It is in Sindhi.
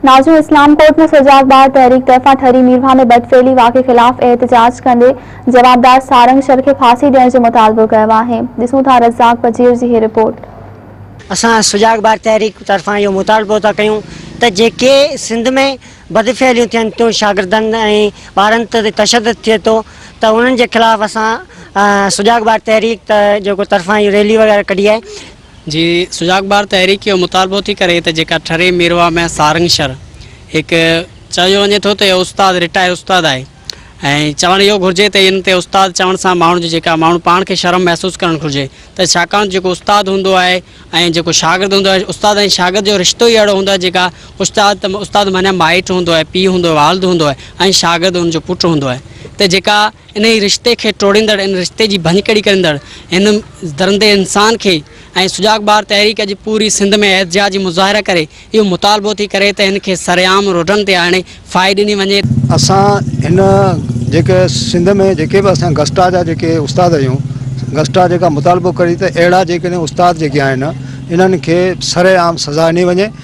ناظرين اسلام ڪوٽ ۾ سجاڳ ٻار تحريڪ طرفان ٺري ميرواهه ۾ بدفعلي واقعي خلاف احتجاج ڪندي جوابدار سارنگ شر کي ڦاسي ڏيڻ جو مطالبو ڪيو آهي ڏسون ٿا رزاق بجير جي هي رپورٽ. اسان سجاڳ ٻار تحريڪ طرفان اهو مطالبو ٿا ڪيون ته جيڪي سنڌ ۾ بدفعليون ٿين ٿيون شاگردن ۽ ٻارن تي تشدد ٿئي ٿو ته انهن جي خلاف اسان سجاڳ ٻار تحريڪ جيڪو طرفان اهو ريلي وغيره ڪڍي آهي. جي سجاڳ ٻار تحريڪ اهو مطالبو ٿي ڪري ته جيڪا ٺري ميرواهه ۾ سارنگ شر هڪ چيو وڃي ٿو ته اهو استاد رٽائر استاد آهي ۽ چوڻ اهو گهرجي ته ان تي استاد چوڻ سان ماڻهن جي جيڪا ماڻهو پاڻ کي شرم محسوس ڪرڻ گهرجي ته ڇاڪاڻ جيڪو استاد هوندو آهي ۽ جيڪو شاگرد هوندو آهي استاد ۽ شاگرد جو رشتو ئي اهڙو هوندو آهي جيڪا استاد ته استاد معنيٰ مائٽ هوندو آهي پيء هوندو آهي والد هوندو آهي ۽ شاگرد ان جو پٽ هوندو آهي ته جيڪا انهيء رشتي کي ٽوڙيندڙ، ان رشتي جي ڀڃڪڙي ڪريندڙ هن درندي انسان کي ۽ سجاڳ ٻار تحريڪ اڄ پوري سنڌ ۾ احتجاجي مظاهرا ڪري اهو مطالبو ٿي ڪري ته هن کي سرعام روڊن تي آڻي ڦاهي ڏني وڃي. اسان هن جيڪي سنڌ ۾ جيڪي به اسان گسٽا جا جيڪي استاد آهيون گسٽا جيڪا مطالبو ڪري ته اهڙا جيڪڏهن استاد جيڪي آهن انهن کي سرعام سزا ڏني وڃي.